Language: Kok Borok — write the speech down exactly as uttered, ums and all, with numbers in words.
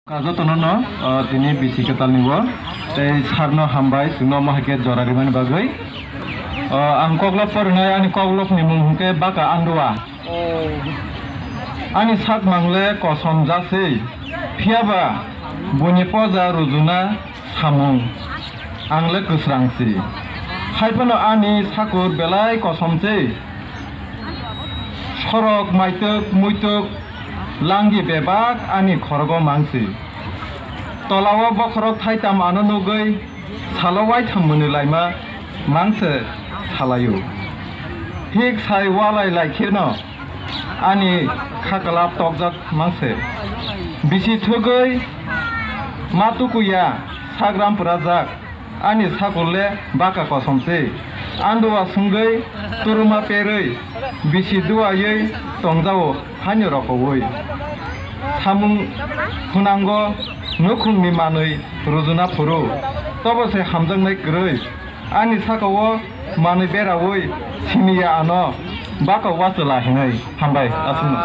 Ka jotono no, ah, tini bisi kwtalni bo tei sarno hambai chwngno omo hai khe jora rimani bagwi. Ah, ang koklop porinai, ani koklopni mung hwnkhe Baka Andua. Ani sak mangle kosom jaswi, phiyaba buini poja rujuna samung angle kwsrangsi. Haiphano ani sakur belai kosomsi. Sorok maitok muitok langi bebak ani khorogo mangsi. Tolao bokhorok thaitam ano nugwi salo waitham mwnwi laima mangse salaio. Hik sai walai laikhirno ani khakalap tokjak mangse. Bisi thugwi ma tukuya sagram pwrajak. Ani sakulle baka kosomse. Andua sungwi turuma perwi bisi duaywi tongjao haino rokowi. Samung hunango nukhungni manwi rujuna phuru. Tobo se hamjaknai kwrwi. Ani sakao manwi berawi simiya ano baka wachwla hinwi hambai aswkno.